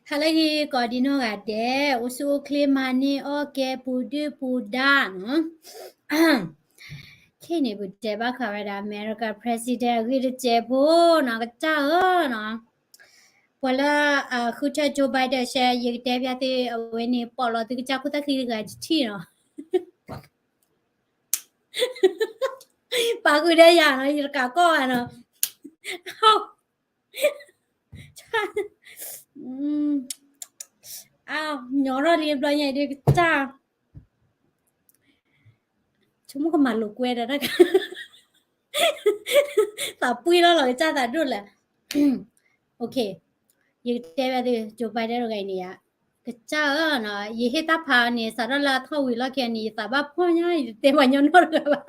ဟါလၢအဂ့ၤ ကိးဒံနီၢ်ဂၤဒဲး, အိၣ်ဆူၣ်အိၣ်ချ့မၤန့ၢ်အီၣ်ကဲပူၤဒုၣ်ပူၤဒါနီၤ. ခဲအံၤန့ၣ် ပတဲဘၣ်ဃးဝဲဒၣ် America President အဂ့ၢ်တစဲးဖိနီၤ, ကစၢ်ဧၢနီၤ. ပှၤလၢအဃုထၢ Joe Biden ရှဲ ယကတဲပျးသု အဝဲန့ၣ် ပိာ်လီၤသုကစၢ်ခိၣ်သၣ်ခံတဂၤတထံၣ်နီၤ. ပာ်ဃုာ်ဒီးယၤနီၤ, ယတကးကီၢ်ဘၣ်နီၤ. ညီထီၣ်လံဘျီညါအံၤဒုးကစၢ်, ဆိကမိၣ်ကမၤလိာ်ကွဲဒီးတၢ်, သးပှ့ၤလီၤလီၤကစၢ်သးဒိၣ်လဲၣ်. ယကတဲဘၣ်သု Joe Biden တဂၤအံၤန့ၣ်ဧါ, ကစၢ်ဧၢနီၤ, ယဟ့ၣ်တၢ်ဖးအီၤန့ၣ် စးထီၣ်လၢအထီၣ်ဝံၤလီၢ်ခံန့ၣ် ယသးဘၣ်ဖှီၣ်ညါ ယတတဲပှၤညီနီတဂၤဘၣ်.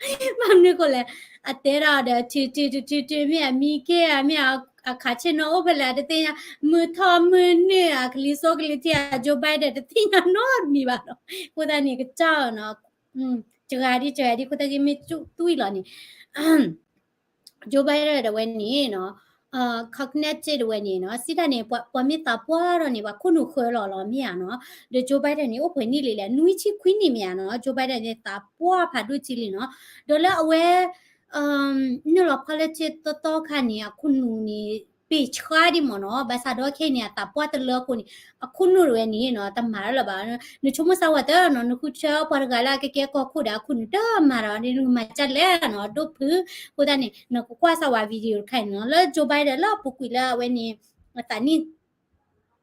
ဘၣ်မနုၤဃိလဲၣ်, အတဲဒၣ်ဒီး ထုးထုးထုးထုး မ့ၢ်အမံက့ၢ်ဧါ, မ့ၢ်အခးဆ့ၣ်နီၤအိၣ်ဖဲလဲၣ် တသ့ၣ်ညါ, မုၢ်ထီၣ်မုၢ်နုာ် အကလံၤစိးကလံၤထံး အ Joe Biden တသ့ၣ်ညါနီတမံၤဘၣ်နီၤ. အဃိသတးန့ၣ် ကစၢ်ဧၢနီၤ, စှၤဒံးစှၤဒံး အဃိသတးက့မ့ၢ်သွံၣ်လီၤန့ၣ် Joe Biden ဒၣ်ဝဲန့ၣ်နီၤ, cognitive ဒၣ်ဝဲန့ၣ်နီၤ, စံးတၢ်န့ၣ် ပှၤမ့ၢ်သးပှၢ်ထီၣ်န့ၣ် ပှၤခိၣ်နူာ်ဃၢလီၤလီၤမ့ၢ်ဧါနီၤ. ဒီး Joe Biden န့ၣ် အိၣ်ပှဲၤနံၣ်လံလဲၣ်, နွံဆံခွံနံၣ်မ့ၢ်ဧါနီၤ. Joe Biden န့ၣ် သးပှၢ်ဖးဒိၣ်ကံလံနီၤ. ဒီးလၢအဝဲ နုာ်လီၤ politics သီသီခါန့ၣ် အခိၣ်နူာ်န့ၣ် ပ့ၢ်ဆှါဒံးမ့ၢ်နီၤ. ဘၣ်ဆၣ်ဒီးခဲအံၤန့ၣ် အသးပှၢ်တလၢအဃိန့ၣ် အခိၣ်နူာ်ဒၣ်ဝဲန့ၣ်နီၤ တမၤတၢ်လၢၤဘၣ်. နဆိကမိၣ်စၢ်ဝဲတၢ်နီၤ, နဃုထၢပှၤတဂၤလၢအကကဲကီၢ်ခိၣ်ဒီး အခိၣ်နူာ်တမၤဒီး နကမၤဒ်လဲၣ်နီၤ, ဒိၣ်ဖုး. အဃိသတးန့ၣ် နကကွၢ်စၢ်ဝဲ video တခါအံၤနီၤ, လၢ Joe Biden လၢအပူၤကွံာ်လၢအဝဲန့ၣ် အသးနံၣ်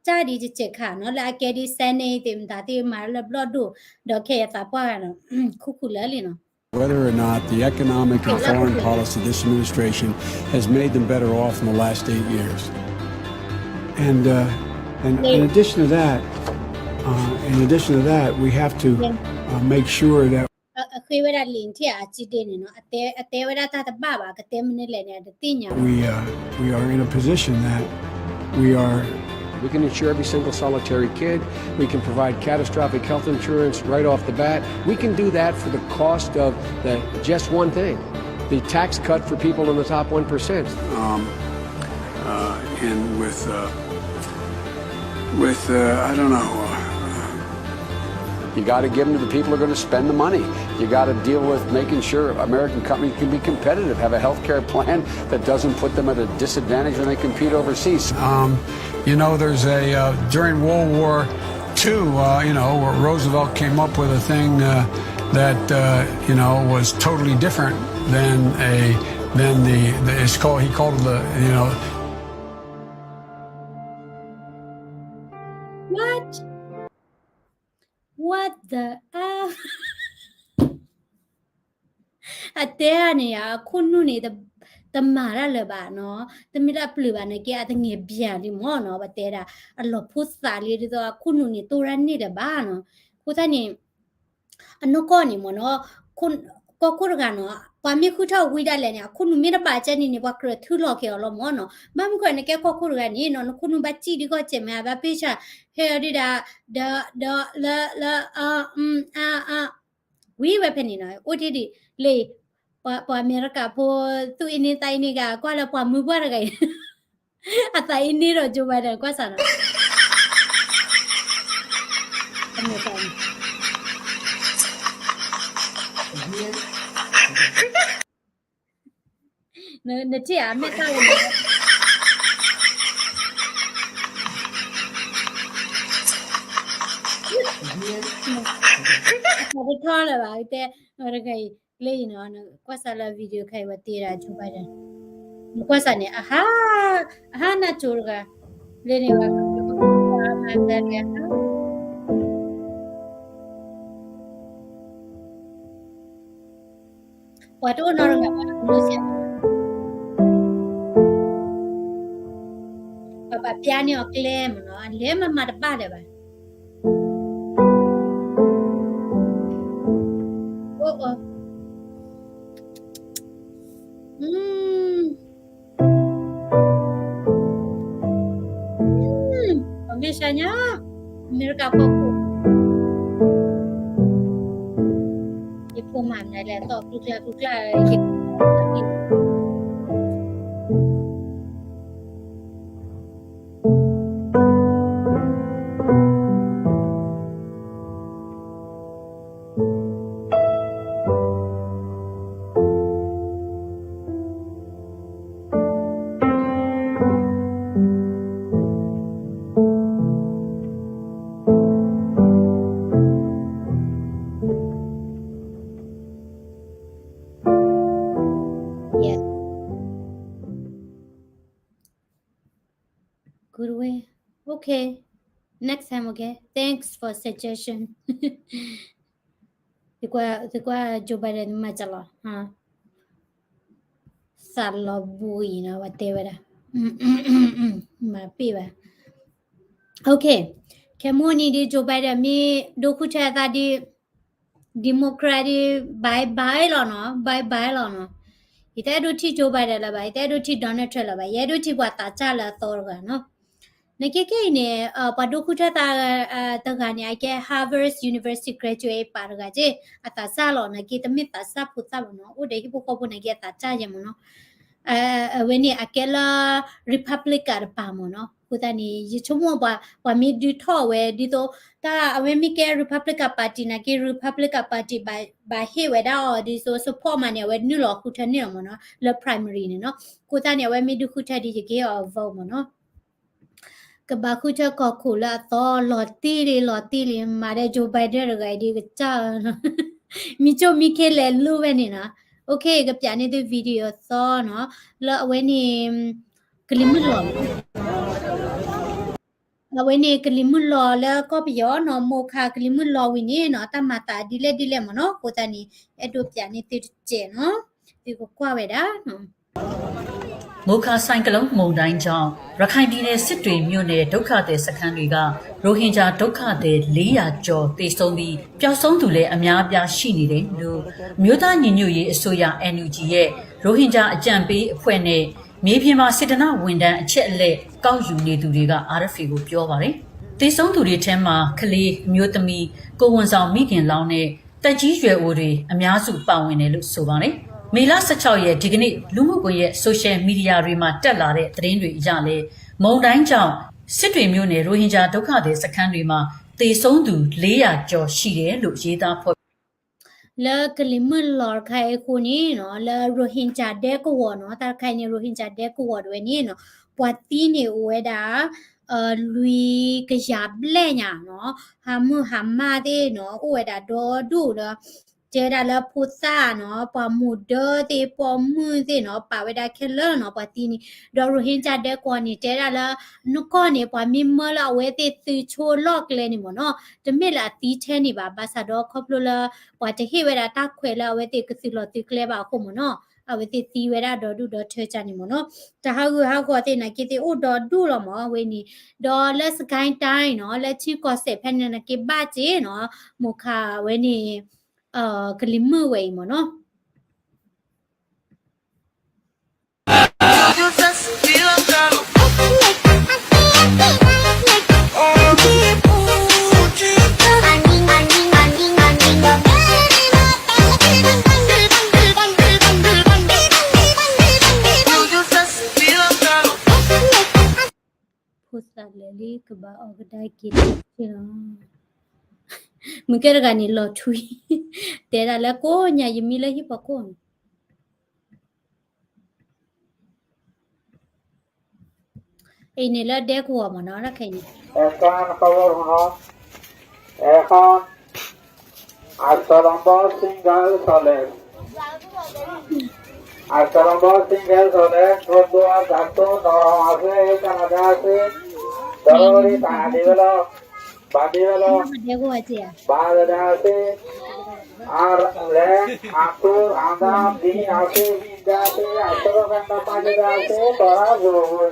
ကၢ်ဒံးတစဲးခါနီၤ, လၢအကဲဒ် Senate သ့ၣ်မတၤသ့ၣ်မၤလၢဘျီၣ်ဒိၣ်, ဒီးခဲအံၤအသးပှၢ်ဂၤနီၤ ခူၣ်ခူၣ်လၢာ်လံနီၤ. Whether or not the economic and foreign policy of this administration has made them better off in the last eight years. And, uh, and in addition to that, uh, in addition to that, we have to, uh, make sure that အဃ့ဝဲဒၣ်လံာ်ထံၣ်အစံဒ့န့ၣ်နီၤ, အတဲဝဲဒၣ်တၢ်တဘၣ်ဘၣ်, ကတဲမနုၤလဲၣ်န့ၣ် အတသ့ၣ်ညါဘၣ်. We, uh, we are in a position that we are, we can insure every single solitary kid. We can provide catastrophic health insurance right off the bat. We can do that for the cost of the, just one thing, the tax cut for people in the top one percent. Um, uh, and with, uh, with, uh, I don't know, uh, you got to give them to the people who are going to spend the money. You got to deal with making sure American companies can be competitive, have a health care plan that doesn't put them at a disadvantage when they compete overseas. Um, you know, there's a, uh, during World War Two, uh, you know, Roosevelt came up with a thing, uh, that, uh, you know, was totally different than a, than the, the, it's called, he called it the, you know, What? What the, uh? အတဲန့ၣ် အခိၣ်နူာ်န့ၣ် တမၤတၢ်လၢၤဘၣ်နီၤ, တမ့ၢ်တၢ်ပျုၤဘၣ်န့ၣ်က့ အတငဲၤဘၠၣ်လံမ့ၢ်နီၤ, ပတဲဒၣ် အလီၤဖိသးလံဒ်သိး အခိၣ်နူာ်န့ၣ် တိၢ်တၢ်န့ၢ်လၢၤဘၣ်နီၤ. အဃိသတးန့ၣ် အနီၢ်ကီၢ်န့ၣ်မ့ၢ်နီၤ, ကီၢ်ခိၣ်တဂၤနီၤ, ပှၤမ့ၢ်ဃုထၢဝံၤဒၣ်လဲာ်န့ၣ် အခိၣ်နူာ်မ့ၢ်တဘၣ်ကဲန့ၣ်န့ၣ် ပှၤကြၢးထုးလီၤက့ၤအီၤလီၤမ့ၢ်နီၤ. ဘၣ်မနုၤဃိန့ၣ် နကဲကီၢ်ခိၣ်တဂၤန့ၣ်နီၤ, နခိၣ်နူာ်ဘၣ်စံၣ်ဒံးကီၢ်စဲးမ့ၢ် ဘၣ်ပ့ၢ်ဆၣ် ဟဲအီၤဒုဒၣ် ဒီး ဒီး လၢ လၢ အ အ ဝံၤဝဲဖဲန့ၣ်နီၤ, အိၣ်တ့ၢ်ဒံး လၢ ပှၤ ပှၤအမဲရကၤဖိ သူၣ်အ့န့သးအ့န့ဂၤ ကွၢ်လၢပှၤမုၢ်ပှၢ်တဂၤအံၤ အသးအ့န့ဒီး Joe Biden ကွၢ်စၢ်နီၤ. နထံၣ်ဧါ မ့ၢ်တၢ်ဝဲန့ၣ် အသးတထီလၢၤဘၣ် တဲ တဂၤအံၤ လၢအံၤနီၤ ကွၢ်စၢ်လၢ video ခါအံၤဝဲတ့ဒၣ် Joe Biden နကွၢ်စၢ်န့ၣ် အဟါ အဟါနၢ်ကၠိတဂၤ လၢန့ၣ်ဝဲ ပှၤတအိၣ်နီတဂၤဘၣ် လိၣ်စဲး ပှၤဘၣ်ပျါန့ၢ်အီၤကျဲမ့ၢ်နီၤ အလဲၤမၤမၤတဘၣ်လၢၤဘၣ် အိၣ်အိၣ် ပမ့ၢ်ဆါညါ အမဲရကၤကီၢ်ခိၣ် ယဖိမၤမနုၤလဲၣ် သီၣ်ကျူကျါကျူကျါ ယ Joe Biden န့ၣ် Okay. Next time, okay? Thanks for suggestion. သကွၢ် သကွၢ် Joe Biden မၤစၢၤလီၤ. သးလီၤဘှံးနီၤ ပှၤတဲဝဲဒၣ် မၤပ့ၢ်ဘၣ်. Okay. ခဲမုၢ်နံၤဒ် Joe Biden မ့ၢ်ဒိၣ်ဃုထၢအသးဒ် Democrat ဒ် bye bye လီၤနီၤ bye bye လီၤနီၤ. ယတအဲၣ်ဒိးထံၣ် Joe Biden လၢၤဘၣ် ယတအဲၣ်ဒိးထံၣ် Donald Trump လၢၤဘၣ် ယအဲၣ်ဒိးထံၣ်ပှၤသးစၢ်လၢအသီတဂၤနီၤ. နက့ခဲအံၤန့ၣ် ပှၤဒိၣ်ဃုထၢသး တဂၤန့ၣ် အကဲ Harvard University graduate ပာ်တဂၤက့ အသးစၢ်လီၤ နက့တမ့ၢ်သးစၢ်ဖိသၣ်ဘၣ်နီၤ အိၣ်ဒီးဟံၣ်ဖိဃီဖိန့ၣ်က့အသးစၢ်ယဲမ့ၢ်နီၤ. အဝဲန့ၣ်အကဲလၢ Republican တပၤမ့ၢ်နီၤ. အဃိသတးန့ၣ် ယဆိကမိၣ်ပှၤ ပှၤမ့ၢ်ဒုးထီၣ်ဝဲဒ်သိး တၢ်အဝဲမ့ၢ်ကဲ Republican Party နာ်က့ Republican Party ဘၣ်ဟ့ၣ်ဝဲဒၣ်အီၤဒ်သိး support မးန့ၣ် အဝဲနုာ်လီၤဃုထၢန့ၢ်လီၤမ့ၢ်နီၤ လၢ primary န့ၣ်နီၤ. အဃိသတးန့ၣ် အဝဲမ့ၢ်ဒုးဃုထၢဒ်ယကဟ့ၣ်အီၤ vote မ့ၢ်နီၤ. ကဘၣ်ဃုထၢကီၢ်ခိၣ်လၢအသီ လီၤတံၢ်လံ လီၤတံၢ်လံ မၤဒဲး Joe Biden တဂၤအံၤဒ်ကစၢ် မံၤကၠိၣ်မံခ့လဲၤလိၤဝဲန့ၣ်နီၤ. Okay ကပျးန့ၢ်သု video သီနီၤ လၢအဝဲန့ၣ် ကလံၤမုၢ်လီၤ အဝဲန့ၣ်ကလံၤမုၢ်လီၤလၢကီၢ်ပယီၤနီၤ မိၢ်ခးကလံၤမုၢ်လီၤဝံၤန့ၣ်နီၤ တၢ်မၤသးဒ်လဲၣ်ဒ်လဲၣ်မ့ၢ်နီၤ. အဃိသတးန့ၣ် အဲၣ်ဒိးပျးန့ၢ်သုတစဲးနီၤ သုကကွၢ်ဝဲဒၣ်နီၤ. မိုခါ ဆိုင်ကလုန်းမုန်တိုင်းကြောင့် ရခိုင်ပြည်နယ် စစ်တွေမြို့နယ် ဒုက္ခသည်စခန်းတွေက ရိုဟင်ဂျာဒုက္ခသည် လေးရာကျော် သေဆုံးပြီး ပျောက်ဆုံးသူလည်း အများအပြား ရှိနေတယ်လို့ အမျိုးသားညီညွတ်ရေးအစိုးရ NUG ရဲ့ ရိုဟင်ဂျာအကြံပေးအဖွဲ့နဲ့ မြေပြင်မှာ စေတနာ့ဝန်ထမ်း အချက်အလက် ကောက်ယူနေသူတွေက RFA ကို ပြောပါတယ်။ သေဆုံးသူတွေထဲမှာ ကလေး၊ အမျိုးသမီး ကိုယ်ဝန်ဆောင်မိခင်လောင်းနဲ့ သက်ကြီးရွယ်အိုတွေ အများစုပါဝင်တယ်လို့ ဆိုပါတယ်။ မေလ ဆယ့်ခြောက်ရက် ဒီကနေ့ လူမှုကွန်ရက် social media တွေမှာ တက်လာတဲ့ သတင်းတွေအရလည်း မုန်တိုင်းကြောင့် စစ်တွေမြို့နယ် ရိုဟင်ဂျာဒုက္ခသည်စခန်းတွေမှာ သေဆုံးသူ လေးရာကျော် ရှိတယ်လို့ ရေးသားဖော်ပြ လၢကလံၤမုၢ်လီၤတခါအံၤအဃိန့ၣ်နီၤ လၢ Rohingya ဒဲကဝီၤနီၤ တၢ်တခါအံၤန့ၣ် Rohingya ဒဲကဝီၤတဝဲန့ၣ်နီၤ ပှၤသံန့ၣ်အိၣ်ဝဲဒၣ် လွံၢ်ကယၤဘျဲၣ်ညါနီၤ ဟးမုၢ်ဟးမၢ်သ့ၣ်နီၤ အိၣ်ဝဲဒၣ်ဒီဒူၣ်လၢ တဲဒၣ်လၢဖိသၣ်နီၤ ပှၤမူၤဒၢသ့ၣ် ပိာ်မုၣ်သ့ၣ်နီၤ ပာ်ဝဲဒၣ်ခဲလၢာ်နီၤ ပှၤသံန့ၣ် ဒီး Rohingya ဒဲကဝီၤန့ၣ် တဲဒၣ်လၢ နကီၢ်န့ၣ် ပှၤမ့ၢ်မၢလၢအဝဲသ့ၣ်သုးဆိလီၢ်ကျဲန့ၣ်မ့ၢ်နီၤ တမ့ၢ်လၢအသံထဲန့ၣ်ဘၣ် ဘၣ်ဆၣ်ဒီးခီဖျိလၢ ပှၤတဟ့ၣ်ဝဲဒၣ်တၢ်ခွဲးလၢအဝဲသ့ၣ်ကသုးလီၢ်သုးကျဲဘၣ်အဃိမ့ၢ်နီၤ အဝဲသ့ၣ်သံဝဲဒၣ်ဒီဒူၣ်ဒီထၢကၢ်န့ၣ်မ့ၢ်နီၤ တၢ်ဟးဂူာ်ဟးဂီၤသ့ၣ်နာ်က့သ့ၣ်အိၣ်ဒီဒူၣ်လီၤမ့ၢ်အဝဲန့ၣ် ဒီးလၢ စကဲတၢ် နီၤ လၢထံကီၢ်စဲၣ်ဖဲန့ၣ်နာ်က့ဘၣ်စ့ၢ်နီၤ မိၢ်ခးဝဲန့ၣ် ကလံၤမုၢ်ဝဲအံၤမ့ၢ်နီၤ ဖိသၣ်လဲၤလံကဘၣ်အီၣ်ကဒါက့ၤလီၤ မုၢ်ကဲတဂၤန့ၣ်လီၤထွံ တဲဒၣ်လၢကိးညါယမံလၢဟံၣ်ဖီခိၣ်န့ၣ် အံၤန့ၣ်လၢဒဲကဝီၤမ့ၢ်နီၤ တၢ်ခဲအံၤန့ၣ် এখন আট নম্বর সিঙ্গেল চলে। আট নম্বর সিঙ্গেল চলে, বন্ধু আর ডাক্তার নরম আছে, এই কানাডা আছে। ধরো, এই বাঁধি গেল, বাঁধি গেল। বাঁধা আছে, আর লেন, আতুর, আদাম, দিন আছে, বিদ্যা আছে, আঠারো ঘন্টা পাঁচ আছে, তোরা জোর।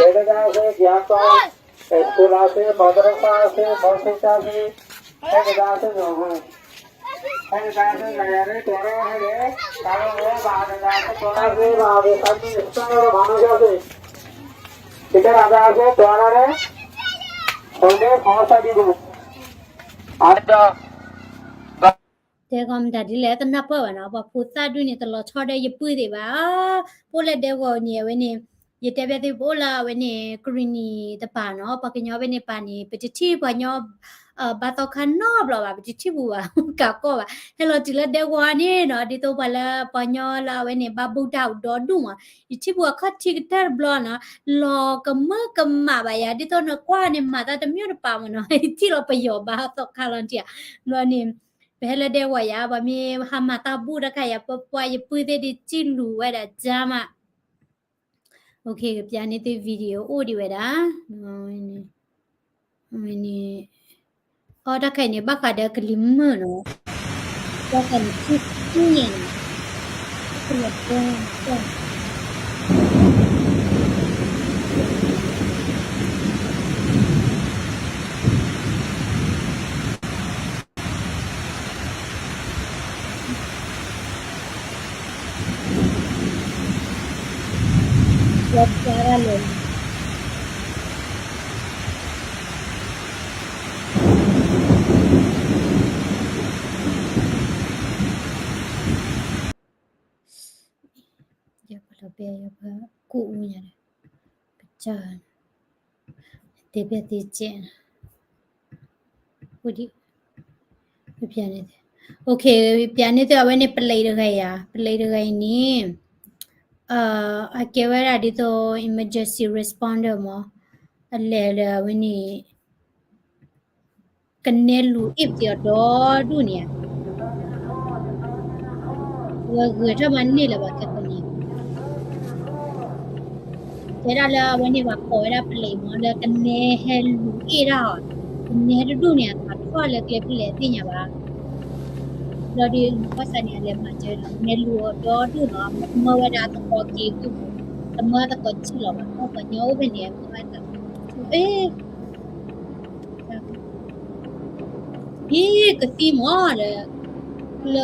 এটা আছে, জ্ঞান পাও। স্কুল আছে, মাদ্রাসা আছে, মসজিদ আছে, এটা আছে, জোর। এটা আছে, যারা রে, তোরা রে, কারণ ও বাদ আছে, তোরা রে, বাদ আছে, তাই স্কুল মানুষ আছে। এটা রাজা আছে, তোরা রে, ওদের সমস্যা দিব। আর တဲကီမတၤဒ်လဲၣ် တနၢ်ပၢၢ်ဘၣ်နီၤ ပှၤဖိသၣ်ဒုးန့ၣ် တလီၤဆီဒီးယပုၢ်သ့ၣ်ဘၣ်, ပအိၣ်လၢဒဲကဝီၤန့ၣ် အဝဲန့ၣ် ယတဲဘၣ်သု ပအိၣ်လၢအဝဲန့ၣ် ကရံၣ်နံၣ်တပၤနီၤ ပှၤကညီဖဲန့ၣ်ပၤန့ၣ် ပတထံၣ်ပှၤကညီ ဘါသီခါနီတဘျီဘၣ် ပတထံၣ်ပူၤဘၣ် ကးကီၢ်ဘၣ် ဟဲလီၤတုၤလၢဒဲကဝီၤန့ၣ်နီၤ ဒ်သိးပှၤလၢပှၤကညီလၢအဝဲန့ၣ် ဘါဘူၣ်တၢ်အိၣ်ဒီဒူၣ်မး ယထံၣ်ပူၤအခီၣ်ထံးကတၢၢ်တဘျီနီၤ လီၤကမၢကမၣ်ဘၣ်ယၤ ဒ်သိးနကွၢ်န့ၣ် မၤသးတမ့ၢ်တပၤမးနီၤ ယထံၣ်လီၤပယီၤဘါသီခါလီၤတံၢ်ဧါ ဘျီန့ၣ် ပဟဲလၢဒဲကဝီၤယၤ ပှၤမ့ၢ်ဟးမၤတၢ်ဘူၣ်တခါယၤ ပပှၤယပုၢ်သ့ၣ်ဒ်စံၣ်လူၤဝဲဒၣ်ကၢ်မး ကပျးန့ၢ်သု video အိၣ်ဒံးဝဲဒၣ်, ဝဲန့ၣ်, အီ တၢ်ခါအံၤန့ၣ် ဘၣ်ဃးဒီးကလံၤမုၢ်နီၤ, ဘၣ်ဃးန့ၣ် ထံၣ်န့ၣ်, ယပလီၤဘဲယပကူၣ်အူညါန့ၣ်, ကစၢ်, တဲဘၣ်သ့စဲး, အိၣ်ဒံး, ပျးန့ၢ်သု, ပျးန့ၢ်သု အဝဲန့ၣ် ပလံးတဂၤအံၤဧါ, ပလံးတဂၤအံၤန့ၣ်, အကဲဝဲဒၣ်ဒ်သိး emergency responder မး, အလဲၤလၢအဝဲန့ၣ် ကနဲလူၤအ့ၣ်ပသံးအီၤဒီဒူၣ်န့ၣ်ဧါ, အဝဲဂဲၤထီၣ်မးန့ၢ်လၢၤဘၣ်ခဲကိာ်န့ၣ်, တဲဒၣ်လၢအဝဲန့ၣ် ပှၤကိးဝဲဒၣ်ပလံးမး လၢကနဲဟဲလူၤအ့ၣ်တၢ်အီၤ, ကနဲတဒူၣ်န့ၣ် အသးထီၣ်လၢကျဲဖဲလဲၣ်သ့ၣ်ညါဘၣ်, ဘျီဒီး နကွၢ်စးန့ၣ် အလဲၤမၤစၢၤဒီး နဲလူၤအီၤဒီဒူၣ်နီၤ, မၢဝဲဒၣ်အသကိးက့ၤကုၢ်မး, တမၢသကိးဆံၣ်လီၤဘၣ်, ပှၤကညီအိၣ်ဖဲန့ၣ် မၢဝဲဒၣ်, အ့ ဟ့ၣ်ကသံၣ်မးဒီး, လၢ,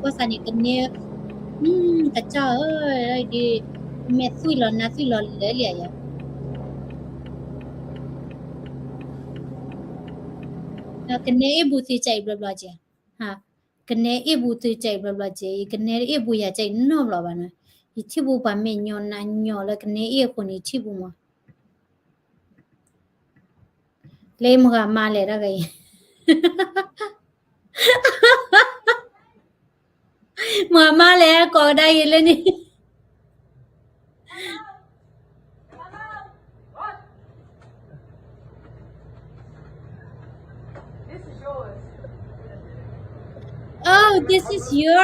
ကွၢ်စးန့ၣ် ကနဲ, ကစၢ်ဧၢ, ဒ်, မဲာ်သွံၣ်လီၤနါသွံၣ်လီၤလၢာ်လံယၤ, ကနဲအ့ၣ်ဘူးသုကၢ်အံၤဘျီဘျီကဲ, ကနဲအ့ၣ်ဘူးသုကၢ်အံၤဘျီဘျီကဲ, ယကနဲအ့ၣ်ဘူးယၤကၢ်အံၤနီတဘျီဘၣ်နီၤ, ယထံၣ်ဘူးပှၤမဲာ်ညီနါညီလၢကနဲအ့ၣ်အဃိန့ၣ် ယထံၣ်ဘူးမး လၢမုၢ်ဂၤမါလဲၣ်တၢ်ဂ့ၤ, မုၢ်ဂၤမါလဲၣ် ကိးကဒါက့ၤလၢန့ၣ်, Oh, this is your,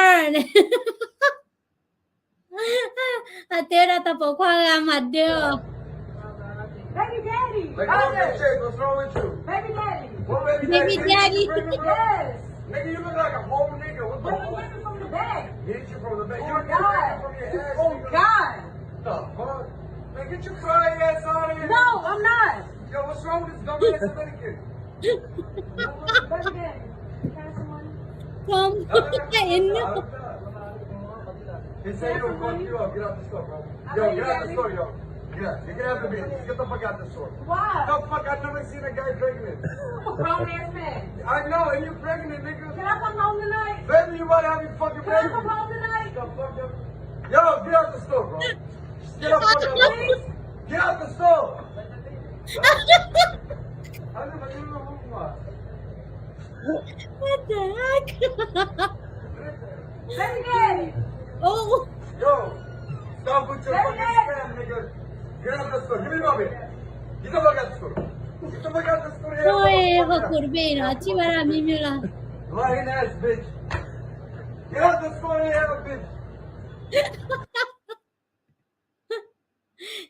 အတဲဒၣ်တၢ်ပိာ်ခွါဂၤမၤဒၢအီၤ, Baby daddy. Like, what the shit? What's wrong with you? Baby daddy. What baby daddy? Baby daddy. Nigga, you look like a whole nigga. What the fuck? Hit you from the back. Hit you from the back. You hit me from your ass, nigga. Oh, God. The fuck? Man, get your crying ass out of here. No, I'm not. Yo, what's wrong with this dumbass Dominican? Baby daddy, can I have some money? From, I know. He said he gonna fuck you up. Get out the store, bro. Yo, get out the store, yo. Yeah, you can have the beer. Just get the fuck out the store. Why? The fuck? I never seen a guy pregnant. Grown ass man. I know, and you pregnant, nigga. Can I come home tonight? Baby, you about to have your fucking baby. Can I come home tonight? The fuck up. Yo, get out the store, bro. Just get the fuck out the store. Please? Get out the store. What the heck? Baby daddy. Oh. Yo, stop with your fucking spam, nigga. Get out the store. Give me my beer. Get the fuck out the store. Get the fuck out the store. Oe, hokuri beno, chiwara mimila. Lying ass bitch. Get out the store, you bitch.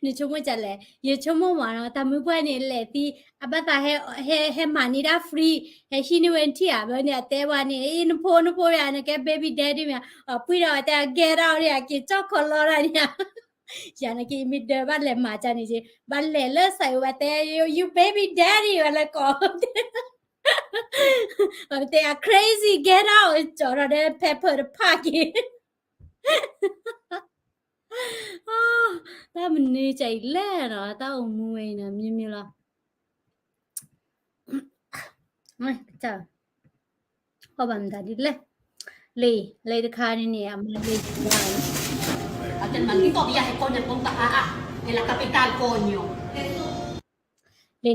နဆိကမိၣ်ဒ်လဲၣ်, ယဆိကမိၣ်မးနီၤ, တၢ်မုၢ်ပှၢ်န့ၣ်လဲၤသံ, အဘၣ်သးဟဲ, ဟဲ, ဟဲမၤန့ၢ်ဒၣ် free, ဟဲဟံးန့ၢ်ဝဲထံၣ်ဧါ, ဘၣ်န့ၣ် အတဲဝဲန့ၣ်, အ့ နဖိ, နဖိယၤ, နကဲ baby daddy မ့ၢ်ဧါ, အပှံၢ်ဒီးအတဲ အကဲဒၣ်အီၤန့ၣ် အက့ၤကၠီၣ်ခီလီတၢ်န့ၣ်ဧါ, ယၤနက့ၤမ့ၢ်ဒၢဘၣ်လဲၤမၤကန့ၣ်က့, ဘၣ်လဲၤလၢစးအံၤဝဲတဲ, you baby daddy ဝဲလၢကိး, တဲ crazy, get out, ကၠီထီၣ်ဒီး pepper တဖၣ်က့ၤ တၢ်မနုၤကၢ်အံၤလဲၣ်နီၤ, တၢ်အိၣ်မူဝဲအံၤနီၤ မ့ၢ်မ့ၢ်လီၤ. ကစၢ်, အီၣ်ဘၣ်မတၤဒ်လဲၣ်, လံ, လံတခါန့ၣ်န့ၣ် အမၤလံ, လံန့ၣ်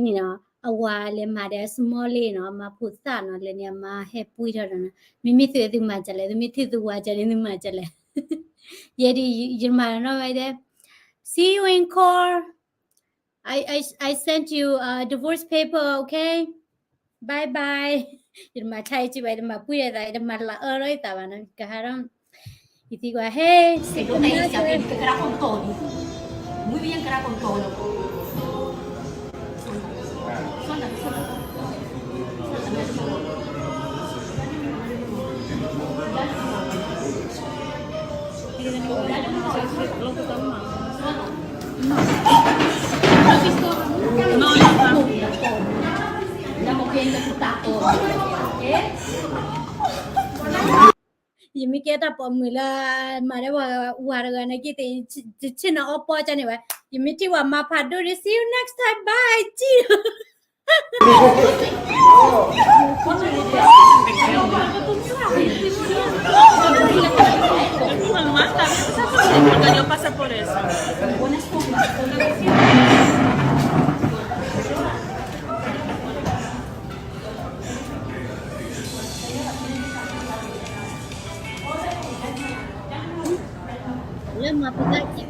နီၤ, အဝၤလဲၤမၤဒီး small လံနီၤ, မၤဖိသၣ်နီၤ, လၢန့ၣ်အမါဟဲပှံၢ်ထီၣ်ဒီးနီၤ, မ့မ့ၢ်သုသုမၤကလဲၣ်, သုမ့ၢ်ထံၣ်သုဝၤကန့ၣ် သုမၤကလဲၣ်, ယဲဒၣ်ယမၤနီၤဝဲဒၣ်, see you in court. I, I, I sent you a divorce paper, okay? Bye bye. ယတမၤဆါယစံးဘၣ်, ယတမၤပှံၢ်ဒီးသး, ယတမၤလၢအၢထီၣ်ယသးဘၣ်နီၤ, ကဟးထီၣ်, ယသံကွၢ်, hey, ကဲ, Muy bien, crack con todo. Suéltame, suéltame. Suéltame todo. Dale un toque, suéltame. No, no, no. Estamos viendo tu taco. ¿Eh? ယမ့ၢ်ကဲတၢ်ပိာ်မုၣ်လၢ မၤဒၣ်ဝၤတဂၤနာ်က့သ့ၣ် ယဆ့ၣ်နီၤအီပီကန့ၣ်ဝဲ, ယမ့ၢ်ထံၣ်ဝဲမၤဖးဒိၣ်ဒီး see you next time, bye, ကံၣ် လၢမၤဖိသၣ်ခံ,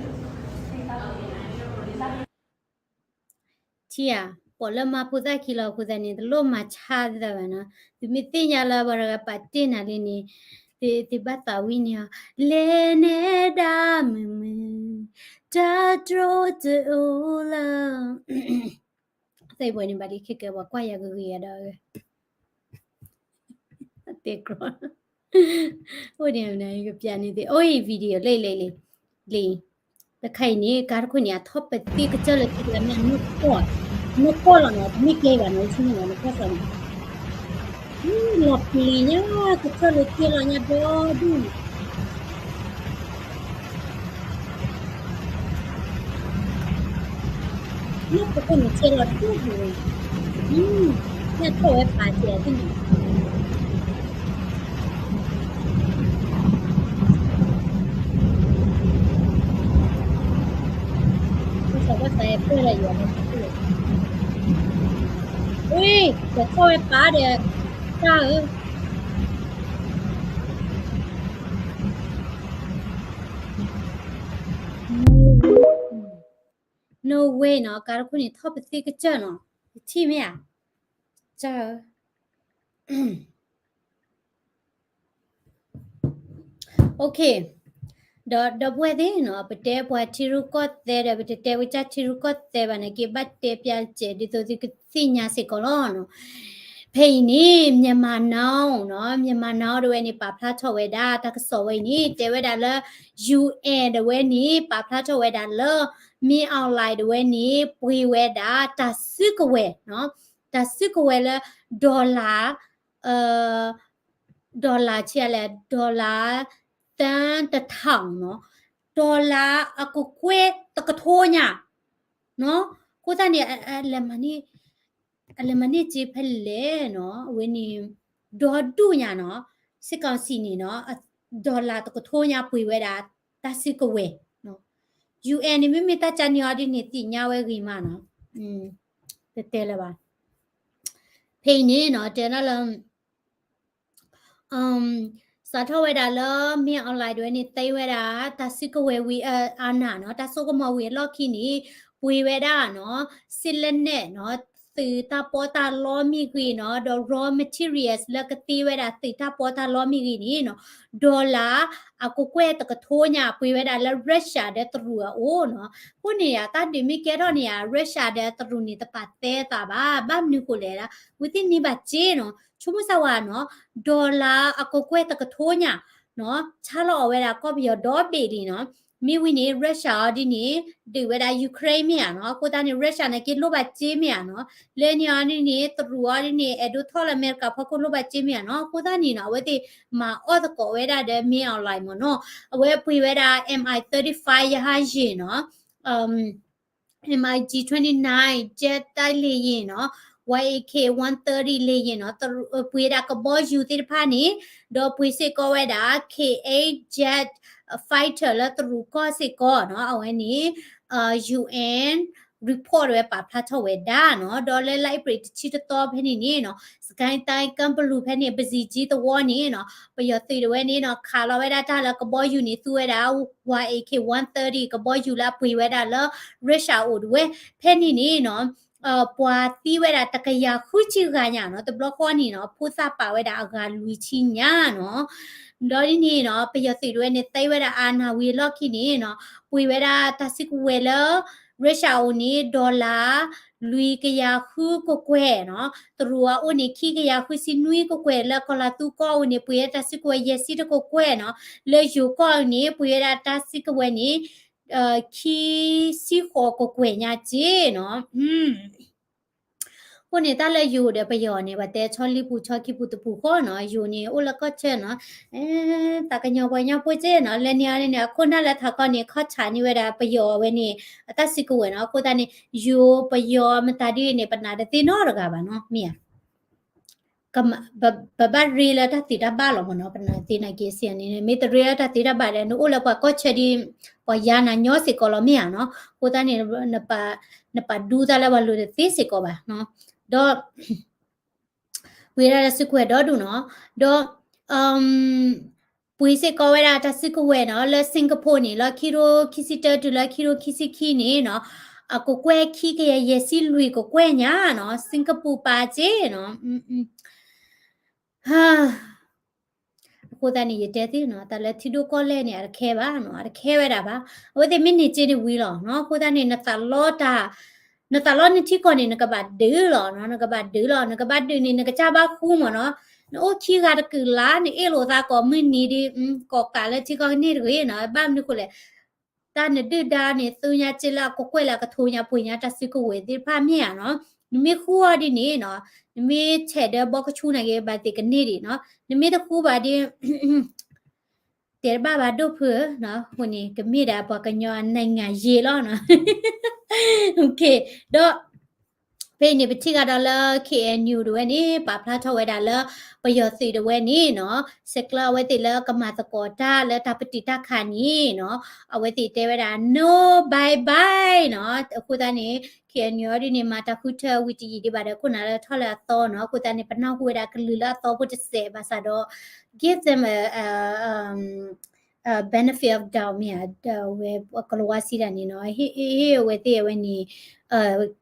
ထံၣ်ဧါ, ပိာ်လၢမၤဖိသၣ်ခံလီၤအဃိသတးန့ၣ် တလိၣ်မၤဆါသးဘၣ်နီၤ. သုမ့ၢ်သ့ၣ်ညါလၢပှၤတဂၤပာ်တ့ၢ်နၤလံန့ၣ် သုဘၣ်သးဝံၣ်န့ၢ်အီၤ, လဲၤနဲဒၣ်မုာ်မုာ်, တၢ်တြိတအိၣ်လၢ သ့ၣ်ပှဲၤန့ၣ်ဘၣ်ဒ်ခဲကဲ ပှၤကွၢ်ယၤဂ့ၤဂ့ၤဒီး တဲကြၢး, အိၣ်ဒ်န့ၣ် ကပျးန့ၣ်သ့ၣ် အိၣ်အံၤ video လံ လံ လံ လံ တခါအံၤန့ၣ် ကါတခိၣ်န့ၣ် အထီၣ်ပသ့ၣ်ကစၢၢ်လၢခံလၢမ့ၢ်နီၢ်ကီၢ်, နီၢ်ကီၢ်လီၤနီၤ တမ့ၢ်ကဲဘၣ်နီၤ ဆ့ၣ်နီၤ နီၢ်ကီၢ်လီၤနီၤ, လီၤပျံၤညါ ကစၢၢ်လၢခံလီၤညါဒီဒူၣ် နီၢ်ကီၢ်န့ၣ် ဆဲးလီၤဒိၣ်ပူၤ, ညၣ်ထီၣ်ဝဲပာ်စဲးသ့ၣ်န့ၣ်, ကစၢ်ဘၣ်သးပှဲၤလၢယွၤလၢ, အ့ ကထီၣ်ဝဲပာ်ဒီး, တၢ်ဧၢ no way နီၤ ကါတခိၣ်န့ၣ် ထီၣ်ပသ့ၣ်ကစၢၢ်နီၤ, ယထံၣ်မ့ၢ်ဧါ, ကစၢ်ဧၢ, OK, ဒီးဒီပုၢ်ဝဲၢ်သ့ၣ်နီၤ ပတဲပှၤထံရူၢ်ကီၢ်သဲးဒီး ပတတဲဝဲကစၢ်ထံရူၢ်ကီၢ်သဲးဘၣ်န့ၣ်က့ ဘၣ်တဲပျးစဲး ဒ်သိးသုကသ့ၣ်ညါစ့ၢ်ကီးလီၤနီၤ. ဖဲအံၤန့ၣ် Myanmar Now နီၤ Myanmar Now တဝဲန့ၣ် ပာ်ဖျါထီၣ်ဝဲဒၣ် တၢ်ကစီၣ်ဝဲအံၤန့ၣ် တဲဝဲဒၣ်လၢ UN တဝဲန့ၣ် ပာ်ဖျါထီၣ်ဝဲဒၣ်လၢ Min Aung Hlaing တဝဲန့ၣ် ပှ့ၤဝဲဒၣ် တၢ်စုကဝဲၤနီၤ, တၢ်စုကဝဲၤလၢ dollar, dollar ဆံးလဲၣ် dollar သန်းတစ်ထောင်နီၤ, dollar အကကွဲၢ်တကထိညါနီၤ, အဃိသတးန့ၣ် အလဲၤမၤန့ၢ်စ့ဖဲလဲၣ်နီၤ, အဝဲန့ၣ် ဒီဒူၣ်ညါနီၤ, စစ်ကောင်စီန့ၣ်နီၤ dollar တကထိညါပှ့ၤဝဲဒၣ် တၢ်စုကဝဲၤ, UN န့ၣ် မ့မ့ၢ်တၢ်ကန့ၢ်အီၤဒ်န့ၣ် သ့ၣ်ညါဝဲဂ့ၤမးနီၤ, တတဲလၢၤဘၣ်. ဖဲအံၤန့ၣ်နီၤ တဲဒၣ်လၢ စးထီၣ်ဝဲဒၣ်လၢ Min Aung Hlaing တဝဲန့ၣ် သ့ဝဲဒၣ် တၢ်စုကဝဲၤဝံၤ အနၢ်နီၤ တၢ်စိကမီၤဝံၤအလီၢ်ခံန့ၣ် ပှ့ၤဝဲဒၣ်နီၤ စစ်လက်နက်နီၤ သုးတၢ်ပီးတၢ်လီမ့ၢ်ဂ့ၤနီၤ ဒီး raw materials လၢကသ့ဝဲဒၣ်သုးတၢ်ပီးတၢ်လီမ့ၢ်ဂ့ၤန့ၣ်နီၤ dollar အကကွဲၢ်တကထိညါ ပှ့ၤဝဲဒၣ်လၢ Russia ဒီးတရူးအအိၣ်နီၤ. အဃိန့ၣ် တၢ်ဒုးမ့ၢ်ကဲထီၣ်န့ၣ် Russia ဒီးတရူးန့ၣ် တပာ်သဲသးဘၣ်. ဘၣ်မနုၤဃိလဲၣ်ဒၣ် ဝံသ့ၣ်န့ၢ်ဘၣ်စ့နီၤ ဆိကမိၣ်စၢ်ဝဲနီၤ dollar အကကွဲၢ်တကထိညါနီၤ ဆါလီၤအီၤဝဲဒၣ်ကီၢ်ပယီၤဒီဘ့ၣ်လံနီၤ. မ့ၢ်ဝံၤန့ၣ် Russia အီၤဒ်န့ၣ် ဒုးဝဲဒၣ် Ukraine မ့ၢ်ဧါနီၤ. အဃိသတးန့ၣ် Russia နာ်က့လိၣ်ဘၣ်စ့မ့ၢ်ဧါနီၤ. လၢန့ၣ်အီၤဒ်န့ၣ် တရူးအီၤဒ်န့ၣ် အဲၣ်ဒိးထီၣ်လၢအမဲရကၤဖီခိၣ်လိၣ်ဘၣ်စ့မ့ၢ်ဧါနီၤ. အဃိသတးန့ၣ်နီၤ အဝဲသ့ၣ်မၤအီၣ်သကိးဝဲဒၣ်ဒီး Min Aung Hlaing မ့ၢ်နီၤ အဝဲပှ့ၤဝဲဒၣ် MI thirty-five ရဟတ်ယာဉ်နီၤ MiG twenty-nine ဂျက်တိုက်လေယာဉ်နီၤ YAK one thirty လေယာဉ်နီၤ ပှ့ၤဒၣ်ကဘီယူၤသ့ၣ်တဖၣ်န့ၣ် ဒီးပှ့ၤစ့ၢ်ကီးဝဲဒၣ် K eight jet fighter လၢတရူးကီၢ်စ့ၢ်ကီးနီၤ အဝဲန့ၣ် UN report ဝဲပာ်ဖျါထီၣ်ဝဲဒၣ်နီၤ ဒီးလၢလါအ့ဖြ့ၣ်တဆံတသီဖဲန့ၣ်န့ၣ်နီၤ စကဲၣ်တဲၣ်ကၢၣ်ပလူးဖဲန့ၣ် ပစံးကၠံသဝီန့ၣ်နီၤ ပယီၤသုးတဝဲန့ၣ်နီၤ ခးလီၤဝဲဒၣ်တၢ်လၢကဘီယူၤန့ၣ် သူဝဲဒၣ် YAK one thirty ကဘီယူၤလၢအပှ့ၤဝဲဒၣ်လၢ Russia အိၣ်တဝဲ ဖဲန့ၣ်န့ၣ်နီၤ ပှၤသံဝဲဒၣ်တကယၤဃုဆံဂၤညါနီၤ, တဘျီဃီန့ၣ်နီၤ ဖိသၣ်ပာ်ဝဲဒၣ်အဂၤလွံၢ်ဆံညါနီၤ. ဒီးဒ်န့ၣ်နီၤ ပယီၤသုးတဝဲန့ၣ် သံဝဲဒၣ်အနၢ်ဝံၤအလီၢ်ခံန့ၣ်နီၤ ပှ့ၤဝဲဒၣ်တၢ်စုကဝဲၤလၢ Russia အအိၣ်န့ၣ် dollar လွံၢ်ကယၤဃုကကွဲၢ်နီၤ, တရူးအအိၣ်န့ၣ် ခံကယၤဃုဆံနွံကကွဲၢ်, လၢကီၢ်လၤသူကီၢ်အအိၣ်န့ၣ် ပှ့ၤဝဲဒၣ်တၢ်စုကဝဲၤယဲၢ်ဆံတကကွဲၢ်နီၤ, လၢယိၤကီၢ်အအိၣ်န့ၣ် ပှ့ၤဝဲဒၣ်တၢ်စုကဝဲၤန့ၣ် ခံဆံဃိးကကွဲၢ်ညါက့နီၤ. အဃိန့ၣ် တၢ်လၢယိၤဒီးပယီၤန့ၣ် ပှၤတဲဆီလံပူၤဆီခံပူၤတပူၤဃီနီၤ, ယိၤန့ၣ်အိၣ်လၢကီၢ်ဆၢနီၤ, သးကညီၤပှၤကညီဖိက့နီၤ, လၢန့ၣ်အီၤန့ၣ် အခိၣ်နၢ်လၢထးခီန့ၣ် ခီၣ်ဆးန့ၢ်ဝဲဒၣ်ပယီၤအဝဲန့ၣ် အတၢ်စုကဝဲၤနီၤ, အဃိသတးန့ၣ် ယိၤပယီၤမတၤဒ်န့ၣ် ပနာ်တသ့နီတဂၤဘၣ်နီၤ, မ့ၢ်ဧါ ပဘၣ်ရ့လၢတၢ်သ့တၢ်ဘၣ်လီၤမ့ၢ်နီၤ, ပနာ်သ့နာ်က့စံးန့ၣ် မ့ၢ်တရ့လၢတၢ်သ့တၢ်ဘၣ်ဒီး နအိၣ်လၢပှၤကီၢ်ဆၢဒ် ပှၤယါနၤညီစ့ၢ်ကီးလီၤမ့ၢ်ဧါနီၤ, အဃိသတးန့ၣ် နပာ်ဒူသးလၢပှၤလိၤတသ့စ့ၢ်ကီးဘၣ်နီၤ, ဒီး ပှ့ၤဒၣ်တၢ်စုကဝဲၤဒီဒူၣ်နီၤ, ဒီး ပှ့ၤစ့ၢ်ကီးဝဲဒၣ်တၢ်စုကဝဲၤနီၤ လၢ Singapore န့ၣ် လၢခံထိခံဆံတၢတုၤလၢခံထိခံဆံခံန့ၣ်နီၤ, အကကွဲၢ်ခံကယၤယဲၢ်ဆံလွံၢ်ကကွဲၢ်ညါနီၤ, Singapore ပာ်က့နီၤ အဃိသတးန့ၣ် ယတဲသ့နီၤ, တၢ်လၢထံဒိၣ်ကီၢ်လဲၢ်န့ၣ် အတခဲဘၣ်နီၤ, အတခဲဝဲဒၣ်ဘၣ်, အဝဲသ့ၣ်မ့ၢ်န့ၢ်က့န့ၣ်ဝံၤလီၤနီၤ, အဃိသတးန့ၣ် နသးလီတၢ် နသးလီနထံကီၢ်န့ၣ် နကဘၣ်ဒုးလီၤနီၤ, နကဘၣ်ဒုးလီၤ, နကဘၣ်ဒုးန့ၣ် နကစၢ်ဘၣ်ဃူမ့ၢ်နီၤ, နအိၣ်ခံဂၤတကုာ်လါ နအ့ၣ်လိာ်သးကိးမုၢ်နံၤဒီး ကိးကးလၢထံကီၢ်ကန့ၢ်တဂ့ၤနီၤ, ဘၣ်မနုၤဃိလဲၣ် တၢ်နဒုၣ်ဒါန့ၣ် သုညါစ့လၢအကကွဲၢ်လၢအကထိညါပှ့ၤညါတၢ်စုကဝဲၤသ့ၣ်တဖၣ်မ့ၢ်ဧါနီၤ, နမ့ၢ်ဃူအီၤဒ်န့ၣ်နီၤ, နမ့ၢ်ဆဲးဒၢဘီကဆူနာ်က့ ဘၣ်သ့ၣ်ကန့ၢ်ဒံးနီၤ, နမ့ၢ်တဃူဘၣ်ဒီး တဲတဘၣ်ဘၣ်ဒိၣ်ဖုနီၤ, အဃိန့ၣ် ကမ့ၢ်ဒၣ်ပှၤကညီအနံၣ်ငါယ့လီၤနီၤ, ဒီး ဖဲအံၤန့ၣ် ပထံၣ်ဃာ်ဒီးလၢ KNU တဝဲန့ၣ် ပာ်ဖျါထီၣ်ဝဲဒၣ်လၢ ပယီၤသုးတဝဲန့ၣ်နီၤ, ဆဲးကျိးအဝဲသ့ၣ်လၢကမၤသကိးတၢ်လၢတၢ်ပတံာ်တၢ်ခးန့ၣ်နီၤ, အဝဲသ့ၣ်တဲဝဲဒၣ် no bye bye နီၤ, အဃိသတးန့ၣ် KNU အီၤဒ်န့ၣ် မၤတၢ်ဃုထၢဝံၤတယံာ်ဒံးဘၣ်ဒီး ခိၣ်နၢ်လၢထီၣ်လၢအသီနီၤ, အဃိသတးန့ၣ် ပနၢ်ဟူဝဲဒၣ်ကလုာ်လၢအသီဖိတစဲးဘၣ်ဆၣ်ဒီး give them a, a, a benefit of doubt မ့ၢ်ဧါ, ဝဲကလၤဝါစံးတၢ်န့ၣ်နီၤ, ဟ့ၣ်အဝဲသ့ၣ်အဝဲန့ၣ်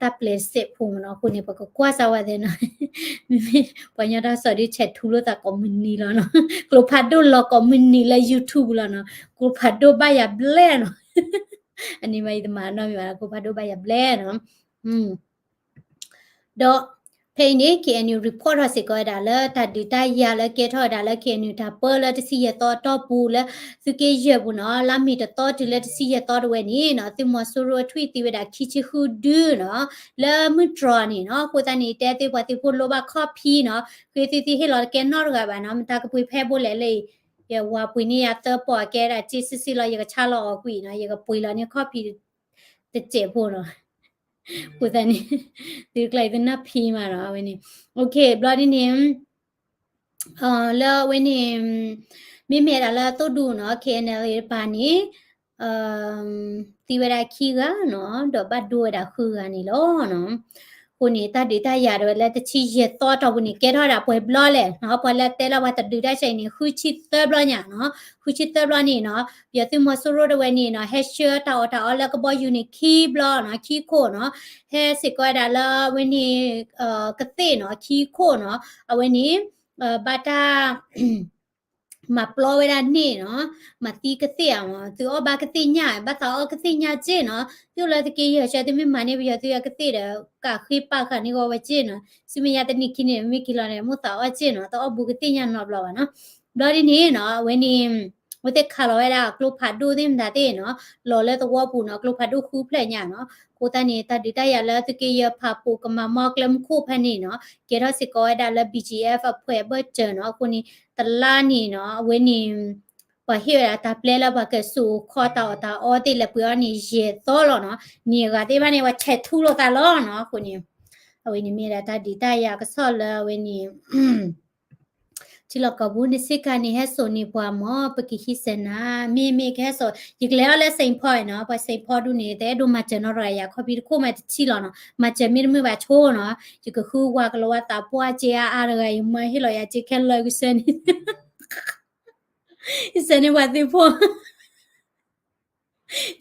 တၢ်ပျဲတစဲးဖိမ့ၢ်နီၤ, အဃိန့ၣ် ပကကွၢ်စၢ်ဝဲသ့ၣ်နီၤ, မ့မ့ၢ်ပှၤကညီတၢ်ကစီၣ်ဒ်ဆဲးထူလိာ်သးကိးမုၢ်နံၤလီၤနီၤ, ကျိဖးဒိၣ်လီၤကိးမုၢ်နံၤလၢ YouTube လီၤနီၤ, ကျိဖးဒိၣ်ဘၣ်ယၤဘျဲၣ်နီၤ, အန့ၣ်ဘၣ်ယတမၤနီတမံၤဘၣ်, ကျိဖးဒိၣ်ဘၣ်ယၤဘျဲၣ်နီၤ ဒီးဖဲအံၤန့ၣ် KNU report ထီၣ်စ့ၢ်ကီးဝဲဒၣ်လၢ တၢ်ဒုးတၢ်ယၤလၢကဲထီၣ်ဝဲဒၣ်လၢ KNU တၢ်ပၢလၢတဆံယဲၢ်သီအတီၢ်ပူၤလၢ သုးက့ယဲၢ်ပူၤနီၤ, လါမ့ၤတသီတုၤလၢတဆံယဲၢ်သီတဝဲန့ၣ်နီၤ, သုးမီၤစိရိၤအထွံၣ်သံဝဲဒၣ်ခံဆံဃုဒုနီၤ, လၢမုၢ်တြီၤန့ၣ်နီၤ, အဃိသတးန့ၣ် တဲသ့ပှၤသုးဖိလိၣ်ဘၣ်ခီၣ်ဖံးနီၤ, ဃ့သုသ့ဟ့ၣ်လီၤတကဲနီတဂၤဘၣ်နီၤ, မတၤကပှ့ၤဖဲဘိလဲၣ်လၢ ယဝၤပှ့ၤန့ၢ်ယၤသၢပီၢ်အကဲဒၣ်က့ စံးစံးလီၤ ယကဆါလီၤအီၤကွံာ်နီၤ, ယကပှ့ၤလီၤန့ၢ်ခီၣ်ဖံး တစဲးဖိနီၤ, အဃိသတးန့ၣ် သုကျါအံၤသုနၢ်ဖံးမးနီၤ, အဝဲန့ၣ် OK ဘျီဒ်န့ၣ် လၢအဝဲန့ၣ် မ့မ့ၢ်ဒၣ်လၢသိၣ်ဒူနီၤ, KNLA တပၤန့ၣ် သံဝဲဒၣ်ခံဂၤနီၤ, ဒီးဘၣ်ဒိဝဲဒၣ်ဃုဂၤန့ၣ်လီၤ. အဃိန့ၣ် တၢ်ဒုးတၢ်ယၤဒၣ်ဝဲလၢတဆံယဲၢ်သီတီၢ်ပူၤန့ၣ် ကဲထီၣ်ဝဲဒၣ်ပှဲၤဘျီလဲၣ်နီၤ, ပှၤလၢတဲလၢပှၤတဒုးတၢ်ဆဲးအံၤန့ၣ် ဃုဆံသၢဘျီညါနီၤ, ဃုဆံသၢဘျီန့ၣ်နီၤ, ပယီၤသုးမီၤစိရိၤတဝဲန့ၣ်နီၤ, ဟဲဆှၢတၢ်အီၣ်တၢ်အီလၢကဘီယူၤန့ၣ်ခံဘျီနီၤ, ခံခိၣ်နီၤ, ဟဲစ့ၢ်ကီးဝဲဒၣ်လၢအဝဲန့ၣ် ကသ့ၣ်နီၤ, ခံခိၣ်နီၤ, အဝဲန့ၣ် ဘၣ်တၢ် မၤပျီဝဲဒၣ်န့ၣ်နီၤ, မၤသံကသ့ၣ်ဧါမး, သုအီၣ်ဘၣ်ကသ့ၣ်ညၣ်, ဘၣ်သးအီၣ်ကသ့ၣ်ညၣ်က့နီၤ, သုလၢသုးက့ယဲၢ်ဆၢ သုမ့ၢ်မၤန့ၢ်ပယီၤသုအကသ့ၣ်ဒီး ကးဃ့ပာ်ဃာ်န့ၢ်ဂီၤဝဲက့နီၤ, ဆူမဲာ်ညါတနံၤခံန့ၣ် မ့ၢ်က့ၤလီၤန့ၣ် မိၣ်သးအီၣ်က့နီၤ, တအီၣ်ဘူးကသ့ၣ်ညၣ်နီတဘျီဘၣ်နီၤ. ဘျီဒ်န့ၣ်နီၤ, အဝဲန့ၣ် အဝဲသ့ၣ်ခးလီၤဝဲဒၣ်ကျိဖးဒိၣ်သ့ၣ်မတၤသ့ၣ်နီၤ, လီၤလၢသဝီပူၤနီၤ, ကျိဖးဒိၣ်ဃုဖျၢၣ်ညါနီၤ. အဃိသတးန့ၣ် တၢ်ဒုးတၢ်ယၤလၢသုးက့ယဲၢ်ဖးပူၤကမၤမီကျဲမုၢ်ခိၣ်ဖဲန့ၣ်နီၤ, ကဲထီၣ်စ့ၢ်ကီးဝဲဒၣ်လၢ BGF အဖှဲးအဘၢၣ်စၢၤနီၤ. အဃိန့ၣ် တလါန့ၣ်နီၤ, အဝဲန့ၣ် ပှၤဟ့ၣ်ဝဲဒၣ်တၢ်ပျဲလၢပှၤကစိာ်ခီတၢ်အီၣ်တၢ်အီသ့ၣ်လဲၤပှ့ၤအီၤန့ၣ် ယဲၢ်သီလီၤနီၤ. န့ၣ်အဂၤသ့ၣ်တဖၣ်န့ၣ် ပှၤဆဲးထူလိာ်သးလီၤနီၤ. အဃိန့ၣ် အဝဲန့ၣ်မ့ၢ်ဒၣ်တၢ်ဒုးတၢ်ယၤကစီၣ်လၢအဝဲန့ၣ် ထံလီၢ်ကီၢ်ပူၤ နစ့ၢ်ကီးန့ၣ် ဟဲစိာ်န့ၢ်ပှၤမၢ် ပကဟံးစဲးနၤ, မ့မ့ၢ်ကဟဲစိာ် ယကလဲၤအီၤလၢ Saint Paul နီၤ, ပှၤ Saint Paul ဒူၣ်န့ၣ် တအဲၣ်ဒိးမၤစၢၤနီတဂၤယၤ ခီဖံးတခိၣ်မးတထံၣ်လီၤနီၤ, မၤစၢၤမ့တမုာ်ဘၣ်ဆိနီၤ, ယကဃုဝၤကလီၤဝါသးပှၢ်က့အါအါတဂၤ ယမၢဟ့ၣ်လီၤယၤက့ခဲလၢာ်ကစၢၢ်န့ၣ်, ယစဲးန့ၢ်ပှၤသုးဖိ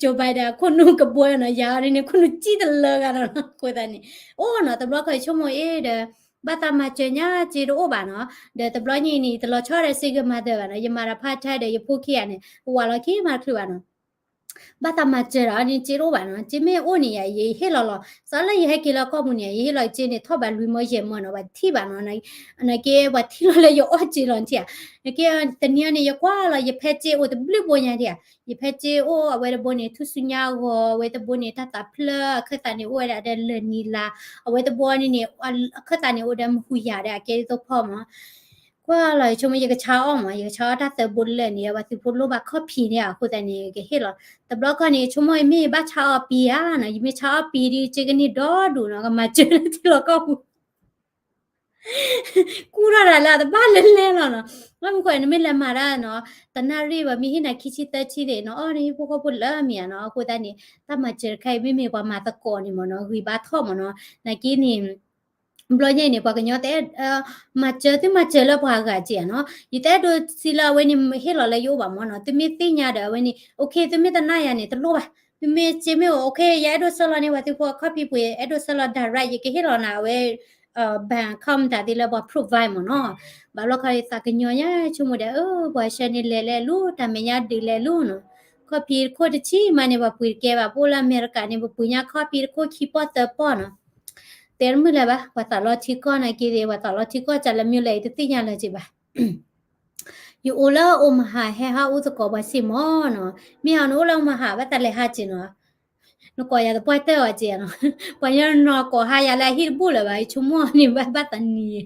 Joe Biden အခိၣ်နူာ်ကဘှီနီၤ, ယၤဒ်န့ၣ် ခိၣ်နူာ်ကံတလၢဂၤနီၤ, အဃိသတးန့ၣ် အိၣ်နီၤ, တဘျီခီယဆိကမိၣ်အ့ၣ်ဒီး ဘၣ်သးမၤစၢၤညါစ့တအိၣ်ဘၣ်နီၤ, ဒီးတဘျီညါအံၤန့ၣ် တလီၤဆီဒီး single mother ဘၣ်နီၤ, ယမၤဒီး part time ဒီးယဖိခံဂၤန့ၣ် ပဝးလီၤခံမၤတချုးဘၣ်နီၤ ဘၣ်သးမၤစၢၤဒီးန့ၣ် စ့တအိၣ်ဘၣ်နီၤ, စ့မ့ၢ်အိၣ်န့ၣ်ယၤ ယဟ့ၣ်လီၤလီၤ, စးလၢယဟဲက့ၤလၢကီၢ်ပူၤန့ၣ် ယဟ့ၣ်လီၤစ့န့ၣ် ထီၣ်ဘးလွံၢ်မၢယဲၢ်မၢနီၤ, ပှၤထံၣ်ဘၣ်နီၤ, နာ်က့ပှၤထံၣ်လီၤလၢယအီၣ်စ့လီၤထံၣ်ဧါ, နာ်က့တနံၤအံၤန့ၣ် ယကွၢ်လီၤ ယဖဲစ့အိၣ်တဘျုးဘိညါထံၣ်ဧါ, ယဖဲစ့အိၣ်အဝဲတဘိန့ၣ် ထူၣ်စုညါအဂီၤ, အဝဲတဘိန့ၣ် တၢ်သးဖျၢၣ်, အခၢၣ်သးန့ၣ်အိၣ်ဝဲဒၣ်ဒီးလၢၢ်နံၤလါ, အဝဲတဘိန့ၣ်န့ၣ် အခၢၣ်သးန့ၣ်အိၣ်ဒီးမဟူယၤဒီးအကဲဒ်သိးဖီမး ကွၢ်လီၤ ယဆိကမိၣ်ယကဆါအီၣ်မး, ယကဆါအီၣ်တၢ်သၢဘိလၢာ်န့ၣ် ပှၤသုးဖိလိၣ်ဘၣ်ခီၣ်ဖံးန့ၣ် အဃိသတးန့ၣ် ကဟ့ၣ်လီၤ, တဘျီခီန့ၣ် ယဆိကမိၣ်မ့ၢ်ယဘၣ်ဆါအီၣ်ပံဧါနီၤ, ယမ့ၢ်ဆါအီၣ်ပံဒီး စ့ကန့ၢ်ဒီဒူၣ်နီၤ, ကမၤစၢၤလၢထံလီၢ်ကီၢ်ပူၤ ကူၣ်ထီၣ်တၢ်လၢအတဘၣ်လဲၤလဲၤလီၤနီၤ, ဘၣ်မနုၤဃိန့ၣ် နမ့ၢ်လဲၤမၤတၢ်နီၤ, တနၣ်ရံၣ်ဘၣ် မ့ၢ်ဟ့ၣ်နၤခံဆံသၢဆံန့ၣ် နအီၣ်န့ၣ်ဟံၣ်ဖိဃီဖိလၢမ့ၢ်ဧါနီၤ, အဃိသတးန့ၣ် တၢ်မၤစၢၤတခါအံၤ မ့မ့ၢ်ပှၤမၤသကိးန့ၣ်မ့ၢ်နီၤ ဂံၢ်ဘါထီၣ်မ့ၢ်နီၤ, နာ်က့န့ၣ် ဘျီညါအံၤန့ၣ် ပှၤကညီတအဲၣ် မၤစၢၤသုမၤစၢၤလၢပှၤဂၤက့ဧါနီၤ, ယတအဲၣ်ဒိးစံးလၢအဝဲန့ၣ် ဟ့ၣ်လီၤလၢယအိၣ်ဘၣ်မ့ၢ်နီၤ, သုမ့ၢ်သ့ၣ်ညါဒီးအဝဲန့ၣ် okay သုမ့ၢ်တနာ်ယၤန့ၣ် တလိၣ်ဘၣ်, သုမ့ၢ်စ့မ့ၢ်အိၣ် okay ယအဲၣ်ဒိးဆှၢလီၤန့ၢ်ပှၤသုးဖိအခီၣ်ဖံးပှ့ၤ အဲၣ်ဒိးဆှၢလီၤ direct ယကဟ့ၣ်လီၤနၤအဝဲ bank account တၢ်သ့လၢပှၤ provide မ့ၢ်နီၤ, ဘၣ်ဘျီခီသးကညီၤညါဆိကမိၣ်ဒီး ပှၤဆှၢန့ၢ်လဲၤလဲၤလူၤ တၢ်မဲာ်ညါဒုးလဲၤလူၤနီၤ, ခီၣ်ဖံးတခိၣ်တဆံမးန့ၣ် ပှၤပှ့ၤတကဲဘၣ်, ပအိၣ်လၢအမဲရကၤန့ၣ် ပပှ့ၤညါခီၣ်ဖံးတခိၣ်ခံပီၢ်သၢပီၢ်နီၤ, တဲတမုာ်လၢၤဘၣ်, ပှၤသးလီထံကီၢ်နာ်က့သ့ၣ် ပှၤသးလီထံကီၢ်စးလၢမ့ၢ်လဲၣ် တသ့ၣ်ညါလၢၤက့ဘၣ် ယအိၣ်လၢ Omaha ဟဲဟးအိၣ်သကိးပှၤစ့ၢ်မ့ၢ်နီၤ, မ့ၢ်အီၤနအိၣ်လၢ Omaha ဘၣ်တၢ်လဲၤဟးက့နီၤ, နကိးယၤသပှၢ်တၢၢ်အီၤက့နီၤ, ပှၤညီနီၤကိးဟါယၤလၢအဟံၣ်တဘူၣ်လၢၤဘၣ်, ယဆိကမိၣ်န့ၣ် ဘၣ်ဘၣ်တနံၤ,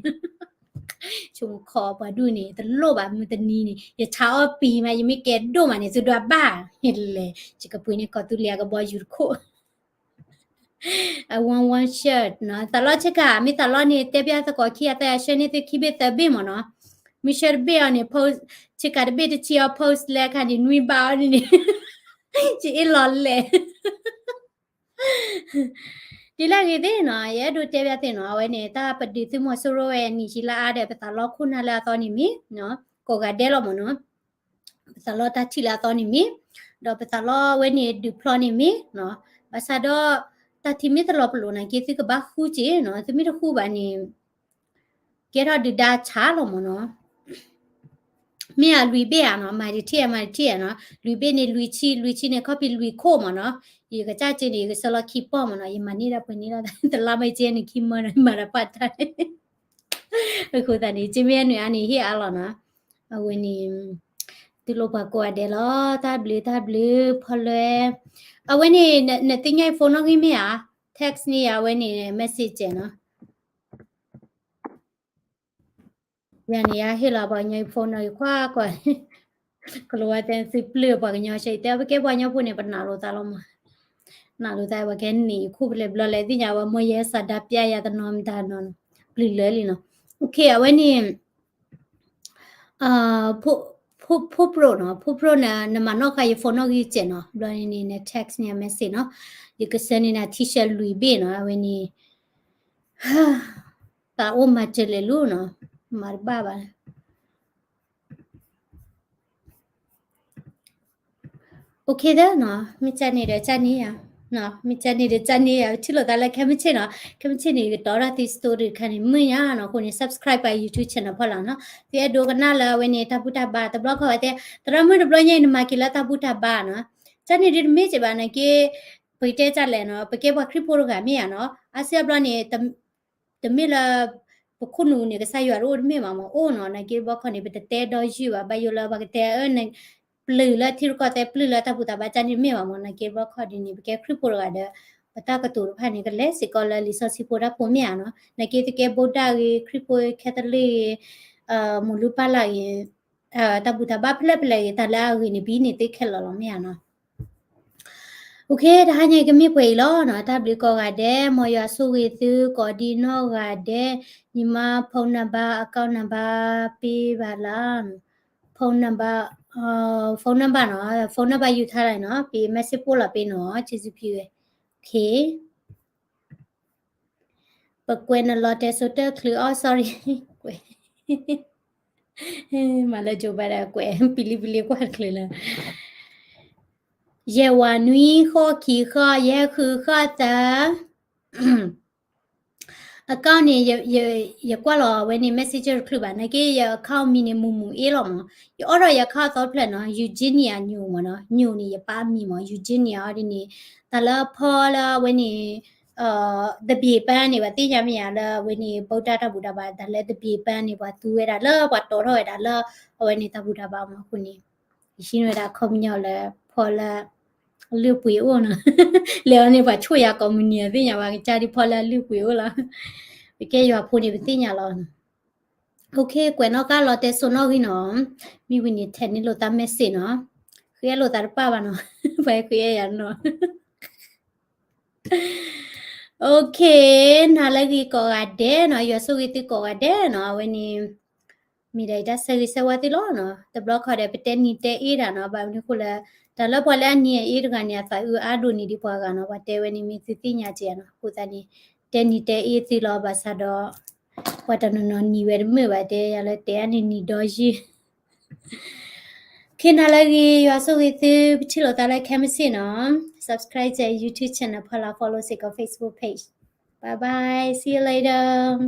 ဆိကမိၣ်ခီပှၤဒူၣ်န့ၣ် တလိၣ်ဘၣ်မုၢ်တနံၤန့ၣ် ယဆါအီၣ်ပံၤမး ယမ့ၢ်ကဲဒိၣ်မးန့ၣ် သုဒွးဘၣ်, လဲၤ ယကပှ့ၤန့ၢ်ကီၢ်သူလ့ၤအကဘီယူၤတခိၣ် I want one shirt နီၤ, သးလီဆ့ကၤ မ့ၢ်သးလီန့ၣ် တဲပျၢ်သကိးခံဂၤသၢဂၤ ဆှၢန့ၢ်သုခံဘ့ၣ်သၢဘ့ၣ်မ့ၢ်နီၤ, မ့ၢ်ဆှၢတဘ့ၣ်အီၤန့ၣ် post ဆ့ကၤတဘ့ၣ်တဆံအီၤ post လၢအခါန့ၣ် နွံဘးအီၤန့ၣ်န့ၣ် ယအ့ၣ်လီၤလဲၣ် ဒ်လဲၣ်ဂ့ၤသ့ၣ်နီၤ, ယအဲၣ်ဒိးတဲပျၢ်သ့ၣ်နီၤ, အဝဲန့ၣ် တၢ်ပဒုးသုးမီၤစိရိၤဝဲအနံၣ်ဆံလၢအါဒီး ပသးလီခိၣ်နၢ်လၢအသီန့ၣ်မ့ၢ် ကိးဂၤဒဲးလီၤမ့ၢ်နီၤ, ပသးလီတၢ်ထံၣ်လၢအသီန့ၣ်မ့ၢ်, ဒီးပသးလီဝဲန့ၣ်ဒုးဖျီန့ၣ်မ့ၢ်, ဘၣ်ဆၣ်ဒီး တၢ်ထံၣ်မ့ၢ်တလီၤပလိာ်နာ်က့ သုကဘၣ်ဃုက့နီၤ, သုမ့ၢ်တဃုဘၣ်န့ၣ် ကဲထီၣ်ဒုၣ်ဒါဆါလီၤမ့ၢ်နီၤ, မ့ၢ်အလွံၢ်ဘ့ၣ်ဧါနီၤ, မၤတထံၣ်ဧါ မၤတထံၣ်ဧါနီၤ, လွံၢ်ဘ့ၣ်န့ၣ်လွံၢ်ဆံ, လွံၢ်ဆံန့ၣ် ခီၣ်ဖံးလွံၢ်ခိၣ်မ့ၢ်နီၤ, ယကစၢ်က့န့ၣ် ယကဆှၢလီၤခံပီၢ်မ့ၢ်နီၤ, ယမၤန့ၢ်ဒၣ်ပှဲၤန့ၢ်လီၤ, တလါမ့ၢ်က့န့ၣ်ခံမၢနီၤ, မၤတၢ်ပာ်တၢ် အဃိသတးန့ၣ် က့မ့ၢ်အနုၤအါန့ၣ် ဟ့ၣ်အါလီၤနီၤ, အဝဲန့ၣ် တူၢ်လိာ်ပှၤကိးဂၤဒဲးလီၤ, တၢ်ဘျုးတၢ်ဘျုး ဖီလွဲ, အဝဲန့ၣ် နသ့ၣ်ညါယ phone နီၣ်ဂံၢ်မ့ၢ်ဧါ, text န့ၢ်ယၤအဝဲန့ၣ် message နီၤ ယၤန့ၣ် ယဟ့ၣ်လီၤပှၤကညီယ phone နီၤ ယခွါကွၢ်, ကလီၤဝါတဲသုပျၢ်ပှၤကညီဆၢ ယတဲပကဲပှၤကညီဖိန့ၣ် ပနာ်လိာ်သးလီၤမး, နာ်လိာ်သး ပှၤကဲန့ၣ် ယခိၣ်ဖျဲၣ်ဘျီလဲၣ် သ့ၣ်ညါဝဲမိၢ်ယဲစးဒၣ်ပျၢ်ယၤတနီၤမတၤနီၤ, ပျုၤလၢလံနီၤ, okay အဝဲန့ၣ် ဖိ ဖိ ဖိပြိနီၤ, ဖိပြိန့ၣ် နမၤနီၣ်ဃာ်ယ phone နီၣ်ဂံၢ်စဲးနီၤ, ဘျီန့ၣ် န text န့ၢ် message နီၤ, ယကဆှၢန့ၢ်နၤ T-shirt လွံၢ်ဘ့ၣ်နီၤ, အဝဲန့ၣ် သးအိၣ်မၤစၢၤလဲၤလိၤနီၤ, မၤတဘၣ်ဘၣ် okay ဒီးနီၤ, မ့ၢ်ကန့ၣ်ဒီးကန့ၣ်ယၤ, မ့ၢ်ကန့ၣ်ဒီးကန့ၣ်ယၤ, ထံၣ်လိာ်သးလၢခဲမုၢ်ဆ့ၣ်နီၤ, ခဲမုၢ်ဆ့ၣ်န့ၣ် ယကတီၤဒၣ်သု story တခါန့ၣ် မုာ်ညါနီၤ, အဃိန့ၣ် subscribe ပှၤ YouTube channel ဖီလာ်နီၤ, သုအဲၣ်ဒိးကနၣ်လၢအဝဲန့ၣ် တၢ်ဘူၣ်တၢ်ဘါ တဘျီခီဝဲတဲ သရၣ်မုၣ်တဘျီညါအံၤ နမၤက့ၤလၢတၢ်ဘူၣ်တၢ်ဘါနီၤ, ကန့ၣ်ဒ်တမ့ၢ်က့ဘၣ်နာ်က့, ပကတဲကလဲၣ်နီၤ, ပကဲပှၤခရံာ်ဖိတဂၤမ့ၢ်ဧါနီၤ, အါစုအါဘျီန့ၣ် တမ့ၢ်လၢ ပခိၣ်နူာ်န့ၣ် ကစၢ်ယွၤတအိၣ်တမ့ၢ်ဘၣ်မး အိၣ်နီၤ, နာ်က့တဘျီခီန့ၣ် ပတတဲဒီးယုၢ်ဘၣ်, ဘၣ်ယိၣ်လၢပှၤကတဲ ပျုၤလၢထံရူၢ်ကီၢ်သဲး ပျုၤလၢတၢ်ဘူၣ်တၢ်ဘါကန့ၣ်မ့ၢ်ဘၣ်မး, နာ်က့တဘျီခီဒ်န့ၣ် ပကဲခရံာ်ဖိတဂၤဒီး ပတၢ်ကတိၤတဖၣ်န့ၣ် ကလဲၤစ့ၢ်ကီးလၢလံာ်စီဆှံဖိတၢ်ဖိမ့ၢ်ဧါနီၤ, နာ်က့သုကဲ ဗုဒ္ဓ ဂ့ၤ, ခရံာ်ဖိ Catholic ဂ့ၤ, မုၢ်လူၤပၢ်လၢ်ဂ့ၤ, တၢ်ဘူၣ်တၢ်ဘါဖဲလဲၣ်ဖဲလဲၣ်ဂ့ၤ တၢ်လၢအဂ့ၤန့ၣ် ပဟံးန့ၢ်သ့ခဲလၢာ်လီၤမ့ၢ်ဧါနီၤ. Okay တဟါညါကမ့ၢ်ပှဲၤအံၤလီၤနီၤ, တၢ်ဘျုးကိးဂၤဒဲး, မ်ယွၤဆိၣ်ဂ့ၤသုကိးဒံနီၢ်ဂၤဒဲး, ညီမ phone number account number ပေးပါလား, phone number, phone number နီၤ, phone number ယူထားလိုက်နော်, ပြီး message ပို့လိုက်ပေးနော်, ကျေးဇူးပြုတယ်. Okay. ပကွဲးနလီၤတဲစိၤတၢ်ချုးအီၤ sorry, ကွဲး, မၤလၢ Joe Biden ကွဲး ပလံၤပလံၤကွၢ်တချုးလၢ ယဲၢ်ဝးနွံဃိးခံဃိး ယဲၢ်ဃုဃိးသၢ account န့ၣ် ယကွၢ်လီၤဝဲန့ၣ် messenger တချုးဘၣ် နာ်က့ ယ account မံၤန့ၣ် မူမူအ့လီၤမး, ယအိၣ်ဒီးယ account သီဖျၢၣ်နီၤ Eugenia ညိၣ်မးနီၤ, ညိၣ်န့ၣ် ယပၢ်မံၤမး Eugenia အီၤဒ်န့ၣ် တၢ်လၢဖီလၢအဝဲန့ၣ် သဘံၣ်ပၢန့ၣ် ပှၤသ့ၣ်ညါမ့ၢ်ယၤလၢအဝဲန့ၣ် ဗုဒ္ဓ တၢ်ဘူၣ်တၢ်ဘါ တၢ်လၢသဘံၣ်ပၢန့ၣ် ပှၤသူဝဲဒၣ်လၢပှၤတီထီၣ်ဝဲဒၣ်လၢ အဝဲန့ၣ်တၢ်ဘူၣ်တၢ်ဘါမးအဃိန့ၣ် ယဟံးန့ၢ်ဝဲဒၣ်ခီပညီလၢ ဖီလၢ လုၢ်ပှ့ၤအိၣ်နီၤ, လဲၤအီၤန့ၣ် ပှၤဆိၣ်ယၤကိးမုၢ်နံၤအသ့ၣ်ညါဘၣ် ကစၢ်ဒ်ဖီလၢအလုၢ်ပှ့ၤအိၣ်လီၤ, ပကဲယွၤဖိန့ၣ် ပသ့ၣ်ညါလီၤနီၤ, OK ကွဲးနီၣ်ကါလီၤတဲစိနီၣ်ဂံၢ်နီၤ, မ့ၢ်ဝံၤန့ၣ် ထဲးန့ၢ်လိာ်သး message နီၤ, ဃ့အဲၣ်လိာ်သးတပၣ်ဘၣ်နီၤ, ပှၤဃ့အဲၣ်ယၤနီၤ OK နၤလၢဂ့ၤကိးဂၤဒဲးနီၤ, ယွၤဆိၣ်ဂ့ၤသုကိးဂၤဒဲးနီၤ, အဝဲန့ၣ် မ့ၢ်ဒၣ်ယတၢ်ဆၢဂ့ၤဆၢဝါသုလီၤနီၤ, တဘျီခီဒီး ပတဲနံၤတဲအ့တၢ်နီၤ, ဘၣ်မနုၤဃိလၢ တၢ်လၢပှၤလၢအနံၤအအ့တဂၤန့ၣ် အသးအုးအါဒိၣ်န့ၣ်ဒ်ပှၤဂၤနီၤ, ပှၤတဲဝဲန့ၣ်မ့ၢ်သုသ့ၣ်ညါက့ၤနီၤ, အဃိသတးန့ၣ် တဲနံၤတဲအ့သုလီၤ, ဘၣ်ဆၣ်ဒီး ပှၤတနီၤနီၤနံၤဝဲတမုာ်ဘၣ် တဲယၤလၢတဲအါန့ၣ်နံၤဒီယုၢ် ခ့နၤလၢဂ့ၤ ယွၤဆိၣ်ဂ့ၤသု ပထံၣ်လိာ်သးလၢခဲမုၢ်ဆ့ၣ်နီၤ, subscribe ယ YouTube channel ဖီလာ် follow စ့ၢ်ကီး Facebook page, bye bye, see you later.